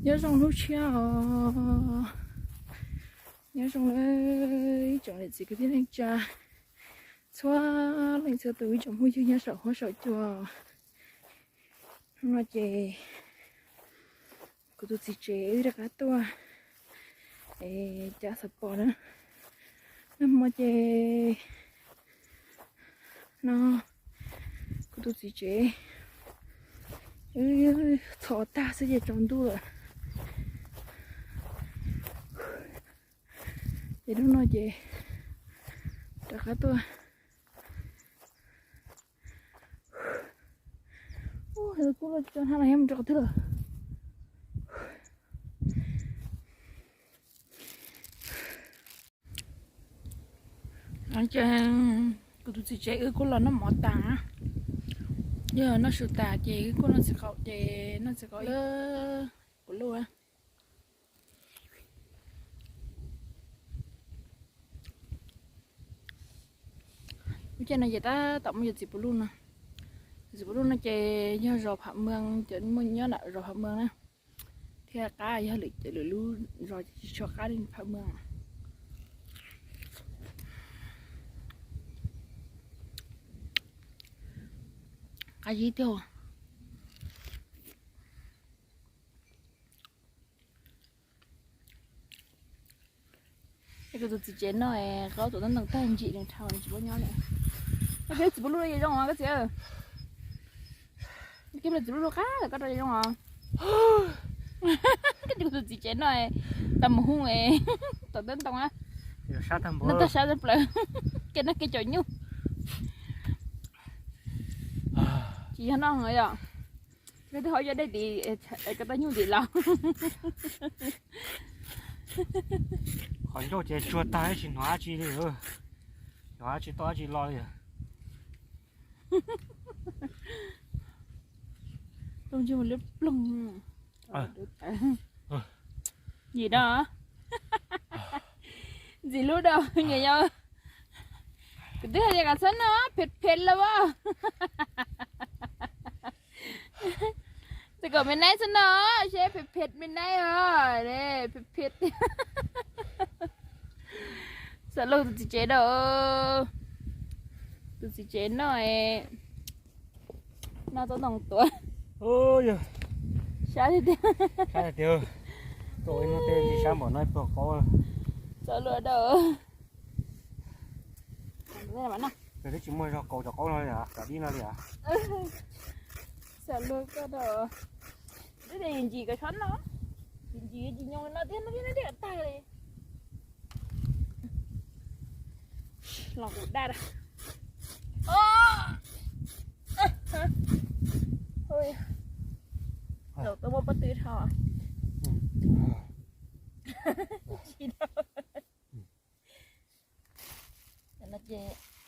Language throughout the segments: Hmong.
Nyob zoo hnub tshiab os, nyob zoo nawb ib tsoom niam txiv kwv tij neej tsa, txhua leej txhua tus ib tsoom phooj ywg nyob saum huab saum cua. Hnub no ces kuv tus txiv tsev wb rov qab tuaj es cab xav pos na. Nag hmo ces no kuv tus txiv tsev wb txhos tag xwb ces tsaus ntuj lawm. Ces hnub no ces rov qab tuaj. Kuj loj tso na, mus rau qhov twg lawm? Kuv tus txiv tsev wb kuj los noj mov tas na. Yog noj su tas ces wb kuj noj txiv qaub, ces noj txiv qaub puv luj. Lub caij no ces tab tom muaj cov txiv puv luj no. Cov txiv puv luj no ces yog zos Pham Meeg, cov muaj nyob nram zos Pham Meeg na, thiaj qab, yog lwm lub zos ces tsis tshua qab li Pham Meeg. Qab zib tiag. Kuv tus txiv tsev no, qaub tuam ntoo tag ntsim nws dhau nws tsis paub nyob li. Koj txiv puv luj zoo os koj txiv. Koj txiv puv luj qab lawm koj rau zoo os. Koj tus txiv tsev no, tau mus hu tuam ntoo, noj tag sab tag plaws, kev noj kev caum nyuj. Tsis yog noj yom. Koj twb ho yog dej tim, koj tau nyuj tim los. Qhov ncauj ces tsuag tag tsis hnov dab tsi li, hnov dab tsi toj dab tsi lo li. Ploog ntsis mus lub ploog. Nim no ntxim lub dau nyiam yau. Kuv twb hais tias kom txhob noj phem phem lawm as. Txawm kom me naib txhob noj, seb phem phem me naib os, phem phem. Xav lug tus txiv tsev no, tus txiv tsev no noj tau ntoo tuav. Sab tiag tiag. Sab tiag tiag. Tuaj ib hnub tej ntsis sab npaum no ib pluag qaub. Txav lug dau. Twb tsis muaj zog kaus cov qaub no li, cov dib no li. Xav lug koj dau. Twb tias yus ntsis kom txhob noj, yus ntsis yus ntsis nyoos no thiab no thiab no thiab tag li. Los kuv daj da. Zaum tuaj muaj pob tw dhau.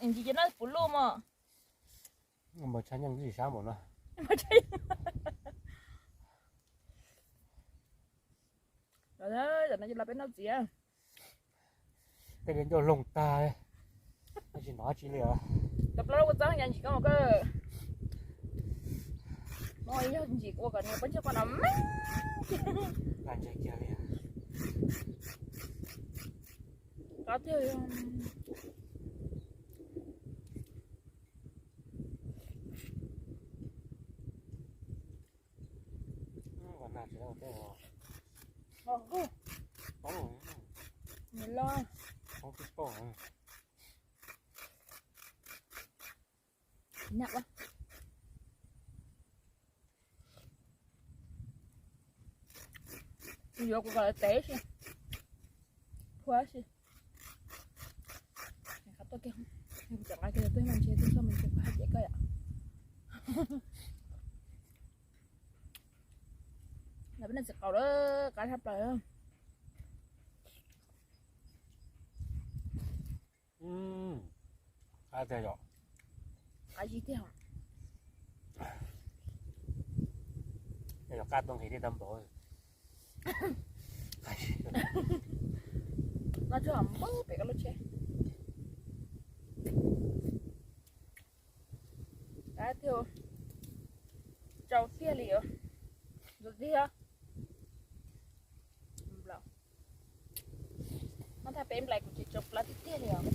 Ntsis cov no puv luj mos. Npawg Tshaj Nyeej ntxim sab npaum no. Zaum no ces los peb noj txiv. Tej niag ncauj loog tag, tsis hnov dab tsi li os. Tau plaub lub kua txob ya ntsis koj mas koj muab yog ntsis ua kom nws pob ntseg qua no mas. Qab tiag. Nws loj. Nag ua. Yuav kuv kom lawv tev si, phua si. Qab tuaj kiag, kuv cov nqa kiag twb mas ntshe twb txog mas ntshe kuv hais tias koj yom. Los peb noj txiv qaub lawm, qab tshaj plaws. Qab tiag yom. Qab zib tiag. Yog qab tuaj nqis dej tau npaum. Qab zib. Los tsuag npawg pem koj lub tsheb. Qab tiag. Tsau tiag li os. Ntxuav tiag. Peb nplais kuv tsis tso plab tiag tiag li os.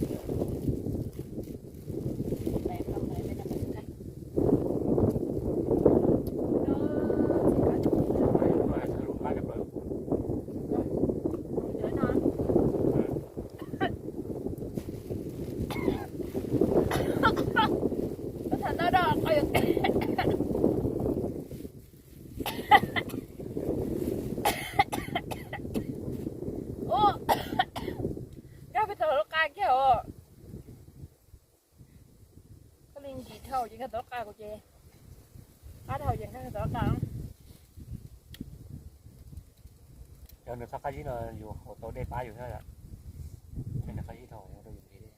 Nkag peb tau lub qa kiag os. Koj li ntsis dhau ces nkag tau lub qa kuv ces, qab dhau ces nkag tau lub qa. Yog nws txhob qab zib no yus haus tau dej pab yus thiab. Nws qab zib dhau rau yus nqhis dej.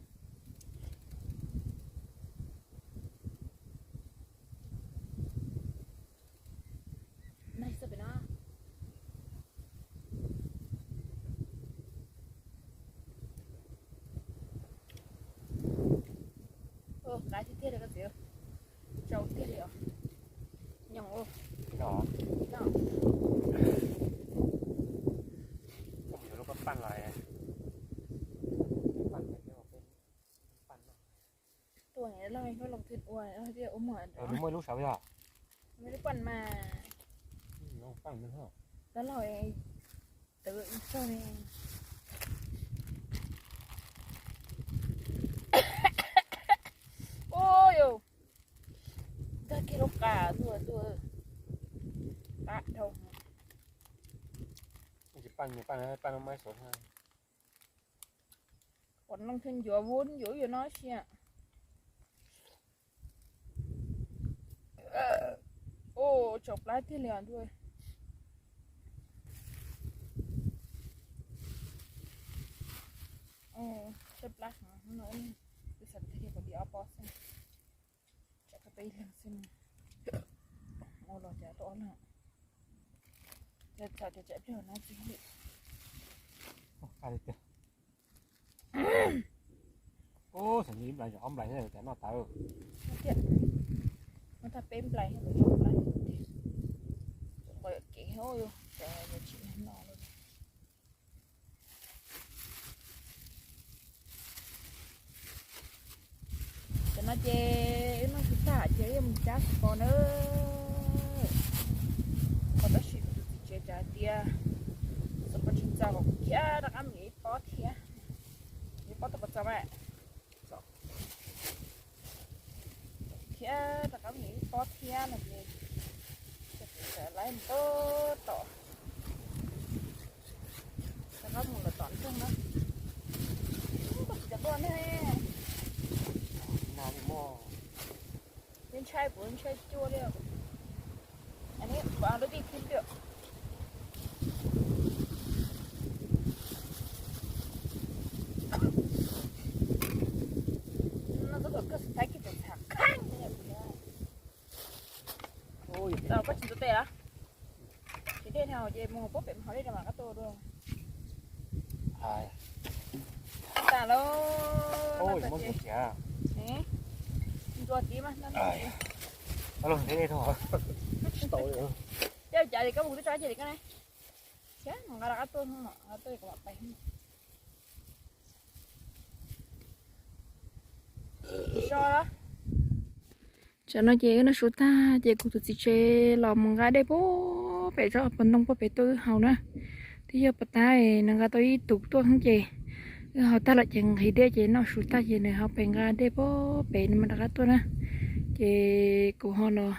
Qab tiag tiag li koj txiv, tsau tiag li os. Nyoos ua. Koj mus yuav lub paj paj los. Tuaj loj lub loos thwj ua, ua muag. Nws muaj ib lub saud yog. Muaj lub paj mas. Loj loj. Tawv ib tsaug li. Ua yus, nkag kiag lub qa tuaj tuaj. Qab dhau. Tsis paj, paj no muaj ib saud. Ua loos thwj ncuav vub ncuav yuav no sia. Ua tsau plab tiag li os ntuj. Tsau plab heev no, kuv xav tias kuv di ob pob xwb. Tsam koj peb ib leeg xwb, ua los cas tau ob leeg. Ces txhais tias tsam pliag no tsis li. Ub, xyov ib nplais ob nplais thiab cas noj tawv. Noj tag peb nplais thiab, noj nplais thiab. Nqos kev thiab, cas yuav tsis noj lawm. Cov no ces wb noj su tag ces wb yuav mus cab xov pos na. Ho tab sis kuv tus txiv tsev cas hais tias xov pos tsis txaus, kuv khiav rov qab mus yuav ib pob thiab. Ib pob tau puas txaus mas? Khiav rov qab mus ib pob thiab no ces, ces kuv txawm lawv mus tom, rov qab mus lawm tom nroog na. Koj tsis tau tuaj ne. Yeej ntshai kuv ntshai cua li. Lub tij thib pib. No koj thaum kawg xav thaij kiag txawm txham qeej. Tau koj tsis ntuav tes los? Tsis dej no ces mus pub pem haus dej rau mam rov qab tuaj dua. Tas lauj. Ntuav tiv mas. Coj cav li koj mus kuv twb tso cav li koj ne. Thiab mus nqa rov qab tuaj, nqa tuaj kuv mam pais. Tsis so. Tsam no ces wb noj su tag ces kuv tus txiv tsev los mus nqa dej puag pem tsob pos ntoo puag pem tuaj wb haus na. Twb yog puag ta nws nqa tau ib tug tuaj xwb ces wb haus tag lawm ces nqhis dej ces noj su tag ces nws ho pem nqa dej puag pem nws mam rov qab tuaj na. Ces kuv ho los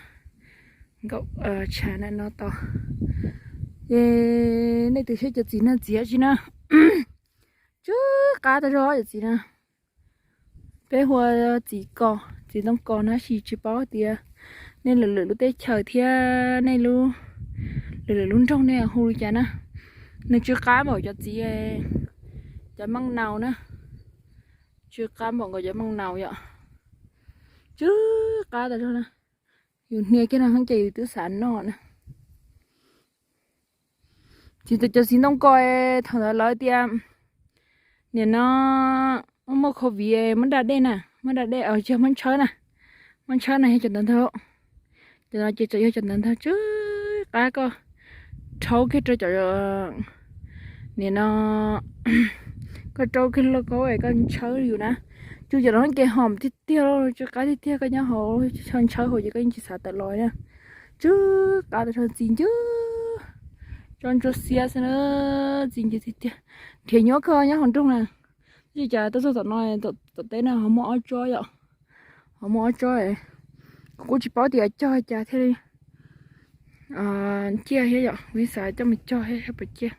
nkaum tshav na no tos. Ces nej twb saib cov txiv no txiv tsi na. Tsw qab tag zog cov txiv na. Peb hu ua txiv kos, txiv ntoo kos na, tab sis tsis paub tias nej lwm lwm lub teb chaws thiab nej lub, lwm lwm lub nroog nej hu li cas na. Nws tsw qab npaum cov txiv, cov meej naus na. Tsw qab npaum nkaus cov meej naus yom. Tsw qab tas zog na. Yus hnia kiag no ces yus twb xav noj na. Txiv, cov txiv ntoo kos thaum ntawd lawv tias nim no muaj covid muab da dej na, muab da dej, yog muab ntshawb na, muab ntshawb na yog cov ntawd ntag. Cov no ces tseem yog cov ntawd ntag, tsw qab koj rhaub kiag rau cov, nim no, Koj rau kiag lauj kaub es koj ntshawb yus na. Cug cov no ces hom tiag tiag, tsw qab tiag tiag, koj nyob hauv ntshaw ntshaw hauv ces koj yeej tsis xav tawm los na. Tsw qab tas zog, txi ncw, tso ntsuab xiab xwb na, txi ncw tiag tiag. Nrhiav nyuaj kawg nyob hauv nroog na. Tab sis cas tuaj txog tom no, tom teb no ho muaj ob tsob yom, ho muaj ob tsob. Kuv kuj tsis paub tias cog cas thiaj li ciaj thiab yom, kuv yeej xav coj mus cog thiab saib puas ciaj.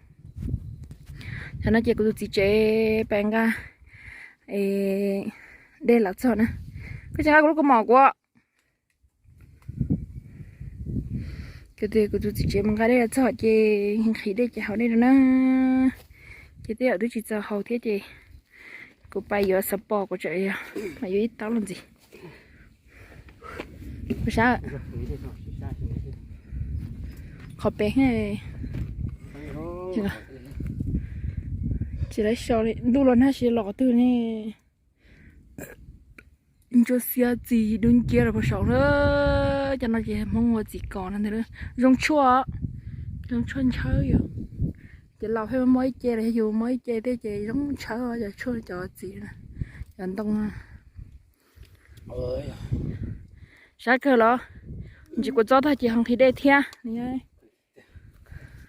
Thaum no ces kuv tus txiv tsev pais nqa dej los txog na. Koj tsis nqa kuv lub kaus mom kuv. Kuv tus txiv tsev mus nqa dej los txog ces nqhis dej ces haus dej rau na. Ces tej zaum twb tsis txaus haus thiab ces kuv pais yuav xav pos, kuv tseem yuav ib taub los ntxiv. Ua sab qhov pem tsis laib so li, ntuj los nag si los qhov twg ne. Ntsuab xiab txi dub nciab los puag saud na. Cov no ces Hmoob ua txiv kos no ntag. Zoo tshuaj, zoo tshuaj ntshawb yom. Ces laus pheej muab ib ce los yog yus muab ib ce tej ces zoo ntshawb cov tshuaj cov txiv, cov ntoo. Sab kawg los, ntsis kuv txob tag ces ho nqhis dej thiab.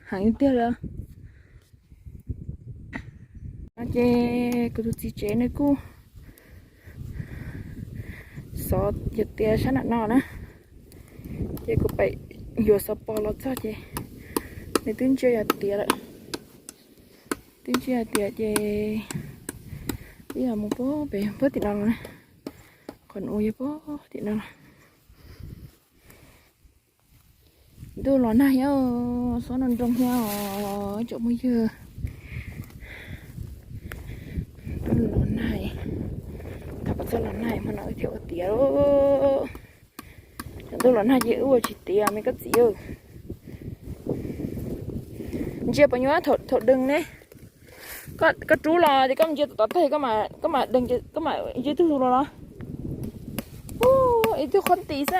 Heev tiag li. Ces kuv tus txiv tsev nws kuj xov yog tias sab nram no na, ces kuv pais yuav xov pos los txog ces nws twb ntsia yog tiav lawm. Twb ntsia yog tiav ces twb yog mus puag pem puag tim no los na. Qhov uas yog puag tim no los. Ntuj los nag thiab, xob nroo nroo thiab os tsoom phooj ywg. Ntuj los nag, thaum txog los nag hmo no wb thiaj ua tiav. Thaum ntuj los nag ces wb ua tsis tiav me koj txiv. Ntsia puas nyuaj thaum dees ne. Koj rub los ces koj ntsia tom tag, koj mam dees, koj mam ntsia twg los los. Ib tug qhob nti xwb.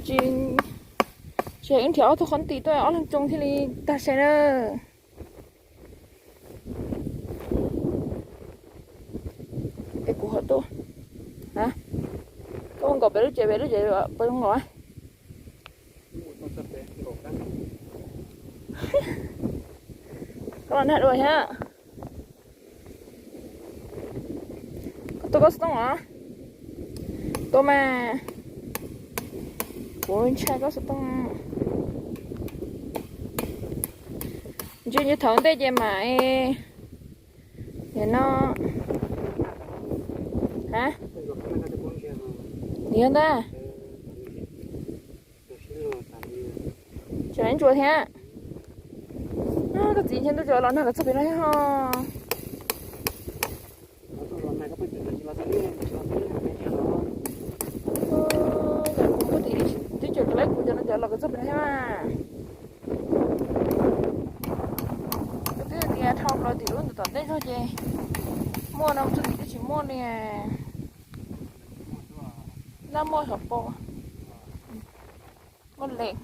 Tsis, tsis wb nrhiav ob tug qhob nti tuaj ob leeg tsoo thiaj li tag se na. Es kuv ho tuaj, koj ua nkaus pem lub tsev, pem lub tsev puas zoo nkaus? Koj los nag dua thiab. Koj tua koj xov tooj los? Tua mas. Kuv ntshai koj xov tooj. Ntsia ntsia thaum ntej ces mam, nim no, ha, nim no ntag. Tseem ntsuas thiab. Koj txiv ntshe ntuj tsaus los nag kom txog pem no thiab ho. Kuv twb cov laib kuv cov no cov los kom txog pem no thiab mas. Kuv twb tias dhau plaws tim lub ntawm tom ntej zog ces muaj no, txog tim twb tsis muaj li. Nab muaj xov pos, muaj lees.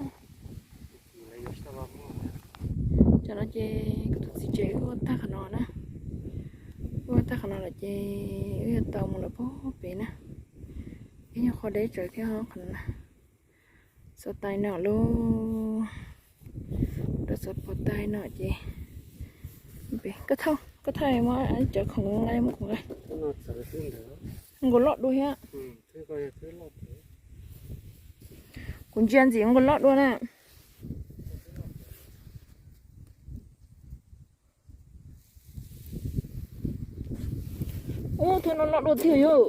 Cov no ces kuv tus txiv tsev wb ua tag qhov no na. Wb ua tag qhov no lawm ces wb yuav tau mus lawm puag pem na. Ib nyuag qhov deb tsawv thiab qhov no na. Xov tais no lauj, rau xov pos tais no ces, koj thauj, koj thauj muab cov khoom nqa, muab khoom nqa. Nkaus loj dua thiab. Kuv ntsia ntxim nkaus loj dua na. Ub, thawj no loj dua tiag yog.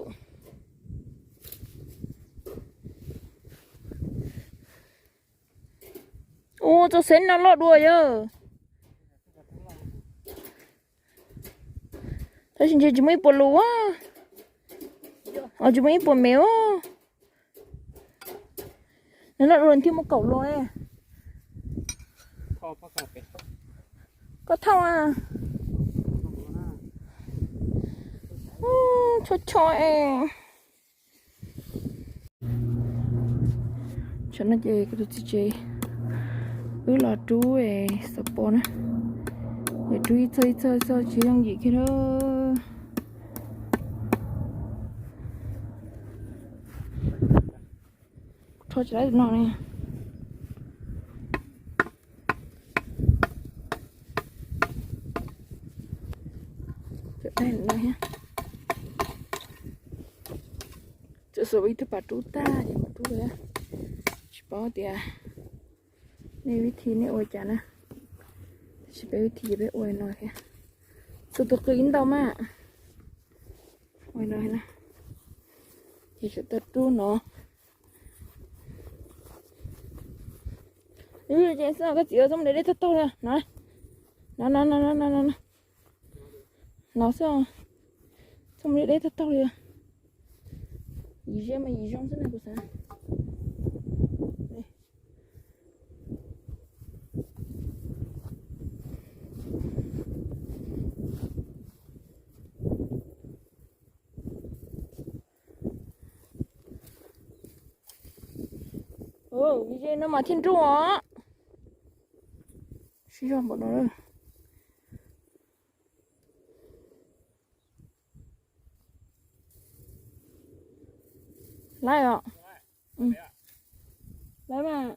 Ub, txoj xeeb no loj dua yog. Tab sis ntshe tsis muaj ib puas lus a. Os, tsis muaj ib puas mev a. Nws loj dua thiaj muaj kaum los. Koj thauj a. Ub, choj choj es. Tsam no ces kuv tus txiv tsev Wb los rub xov pos na, yog rub ib txoj ib txoj tsis yooj yim kiag na. Rho tsis tau tus no ne. Txawm xuas ib tug pas rub tag ces mam rub. Tsis paub tias nej vib thi nej ua cas na, tab sis peb vib thi ces peb ua no thiab. Txhua tus qw ib ntau mas. Ua no na, ces tseem tau rub no. Ces koj txiv, txhob mus de dej tag taug li no. No no no no no no. No xwb, txhob mus de dej tag taug li. Yim ze mas yim zoo xwb na kuv xav. Yim ze no mas thiaj nruj os. Sib zog npaum no. Laib os. Laib mas.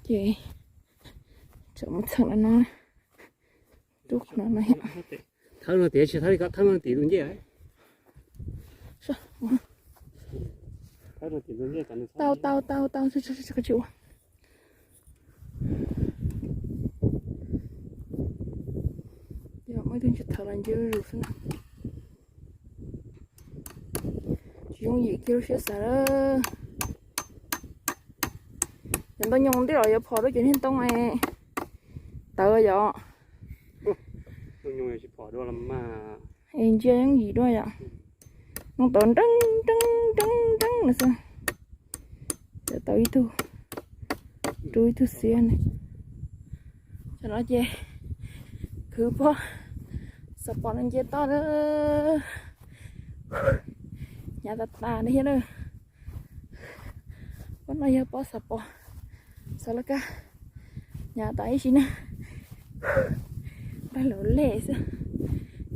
Ces tseem mus txheem no, rub qhov no no. Thawb no tias tsis thawb li ko, thawb no tim tus ncej. Tau tau tau tau, tsis ua. Yog muaj ib tug ntsej thawv los ntsej zus xwb na. Tsis yooj yim kiag lub siab xav lawm. Cov ntoo nyoos ntej los yuav phom dua cov niag ntoo tawv yom. Es ntsia yooj yim dua yom. Ntoo tawv nreeb nreeb nreeb nreeb no xwb. Cov tau ib tug, rub ib tug xiab ne. Tam no ces khwv pob xov pos no nce toj na. Hnyav tas tas li thiab na. Pob no yog pob xov pos, xov laj kab, hnyav tas ib sim na. Npaj lus lej xwb.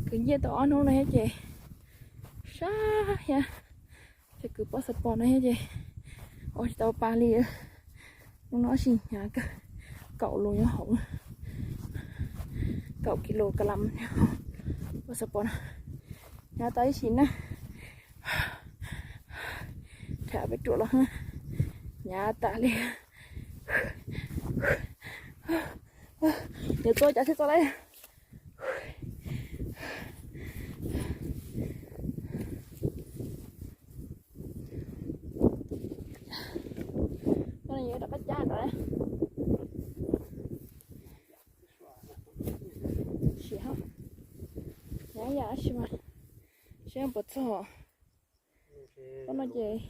Khwv nce tau ob hnub no thiab ces sab thiab. Ces khwv pob xov pos no thiab ces ua tsis tau pa li. Hnub no sim hnyav kawg, kaum lus nyob hauv, kaum kis lus ka lam nyob hauv pob xov pos no. Hnyav tas ib sim na. Rham peb ruam los hnyav tas li. Yuav txog cas thiaj txog lawm. Koj yuav rov qab cab ntawd. Sim hab, hnyav yam dab tsi mas, seb puas txog. Pob no ces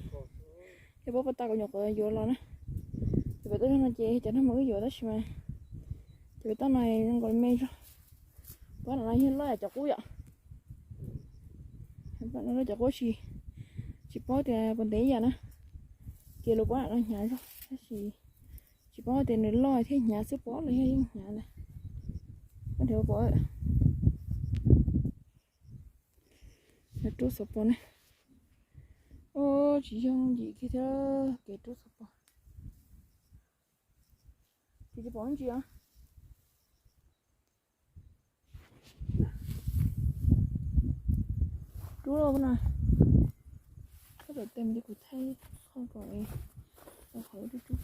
yog pob pas tas kuv nyuam qhuav yuav los na. Ces pem toj no ces cov no mas wb yuav tab sis mas ces pem toj no zoo nkaus me zog. Pob no yog loj yam cov qub yom. Loj cov qub tsis, tsis paub tias puas ntev yam na. Kiag lus pob no hnyav zog tab sis tsis paub tias nws loj thiaj hnyav xwb pob los yog yeej hnyav ntag. Koj nrhiav pom, rub xov pos ne. Ub, tsis yooj yim kiag thiab kev rub xov pos. Tsis, tsis pom ntsis os. Rub no, koj pem tes kuv thaij qhov kom qhov rub rub.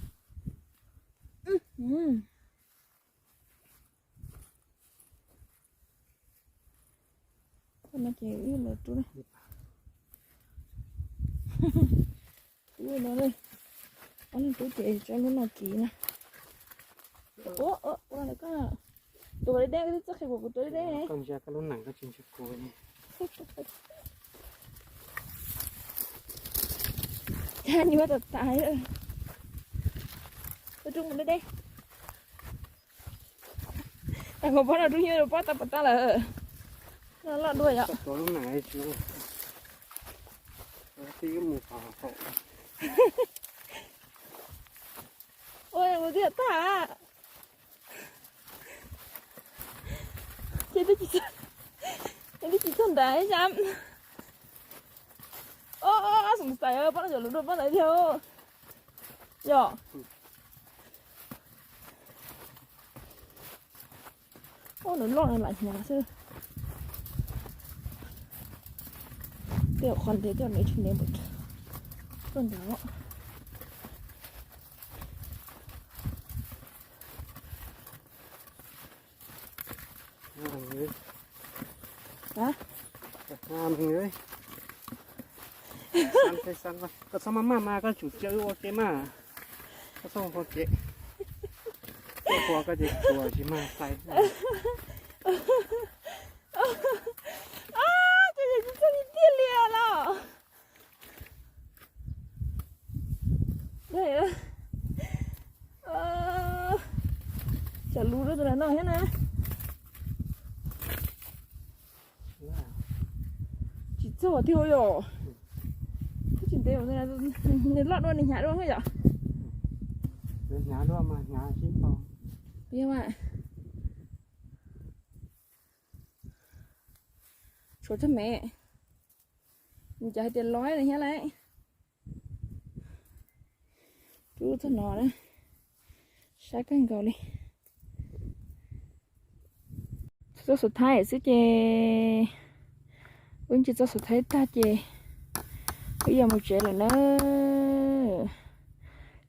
Koj no ces wb los rub na. Rub no, ob leeg rub ces tso lub no kiv na. Ua, ua, ua, koj tus deb deb, koj twb txawj qhia kuv, kuv tus deb deb ne. Koj ntsia koj lub nees koj tsis ntsia kuv ne. Cas nyuaj tas tas. Koj rub mus deb deb. Tag nkaus pob no rub nyuaj rau pob tau pas tag lawm. No loj dua yom. Tau lub nees tsis. Ua mus tiag tag. Ces twb tsis txog nrad xyab. Xoom xais pab no cov lus dua pab ntawd thiab. Yog. Ua nws loj nws lam hnyav xwb. Tej qhov ntev tej ntev tsis ntev npaum tuaj nrad. Koj txhob maj maj mas koj tsum cia wb ua ke mas. Koj txhob ua ke. Koj ua koj ces tsuas tsis mag xais. Ces tsis txog tiag tiag li los. Cov lus rau tus no thiab na. Tsis txog tiag yom. Twb tsis ntev, nws loj dua nws hnyav dua yom. Tshuav txog me, nws cov hais tias loj thiab lawm. Rub txog no na, sab kawg nkaus li. Txog xub thaib xwb ces, wb ntsis txog xub thaib tag ces wb yuav mus tsev lawm na.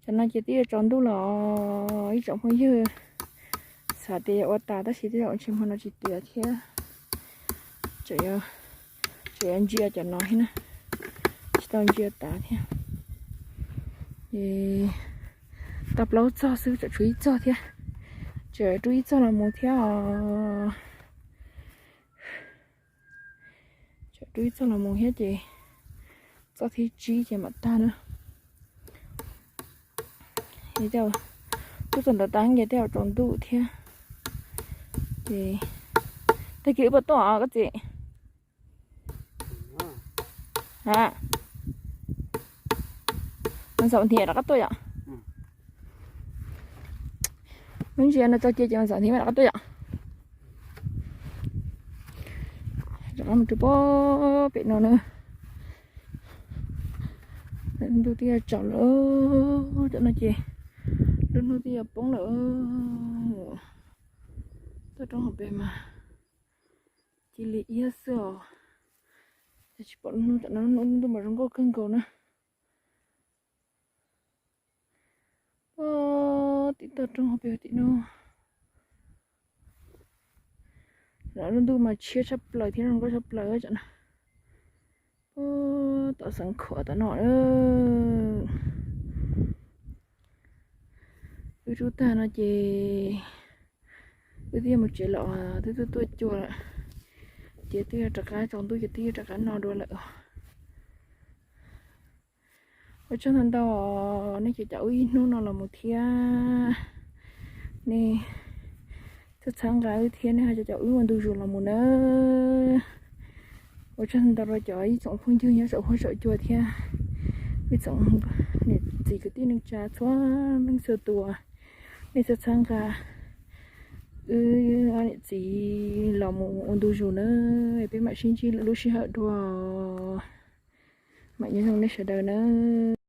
Tsam no ces twb yuav tsaus ntuj los ib tsoom phooj ywg, xav tias yuav ua tas tab sis tej zaum ntshe hmo no tsis tiav thiab. Tseem yuav ntsia cov no thiab na, tsis tau ntsia tas thiab. Ces tau plaub txog xwb, tseem tshuav ib txog thiab, tseem rub ib txog los mus thiab os. Tseem rub ib txog los mus thiab ces txoj thib tsib ces mam tag na. Rub txog ntawd tas ces tej zaum tsaus ntuj thiab. Ces tag kis wb puas tuaj os koj txiv? Ha, mas xaum nthi rov qab tuaj yom. Lub ntsia no tso cia ces mas xaum nthi rov qab tuaj yom. Rov qab mus rau pem no na. Lub ntuj twb yuav tsaus lawm, cov no ces lub hnub twb yuav poob lawm. Tuaj roob hauv pes mas cia li iab xwb os. Ces tsis pom lub hnub, tam no lub ntuj mas zoo nkauj kawg nkaus na. Pog tim toj roob hauv pes tim no, lub ntuj mas tshiab tshaj plaws thiab zoo nkauj tshaj plaws tam no. Pog tom Xeev Khuam tom no. Wb rub tag no ces wb twb yuav mus tsev lawm, twb tuaj tuaj cua lawm. Ces twb yuav rov qab tsaus ntuj ces twb yuav rov qab no dua lawm. Ua tsaug ntau ntau nej cov caum wb ib hnub no los mus thiab. Nej txhawb txhawb nqa wb thiab nej ho cov caum wb ua ntu zus los mus na. Ua tsaug ntau rau cov ib tsoom phooj ywg nyob saum huab saum cua thiab ib tsoom niam txiv kwv tij neej tsa txhua leej txhua tus. Nej txhawb txhawb nqa wb niam txiv los mus ua ntu zus na. Peb mam sib ntsib lwm lub sij hawm dua. Mam nyob zoo nej sawv daws nawb.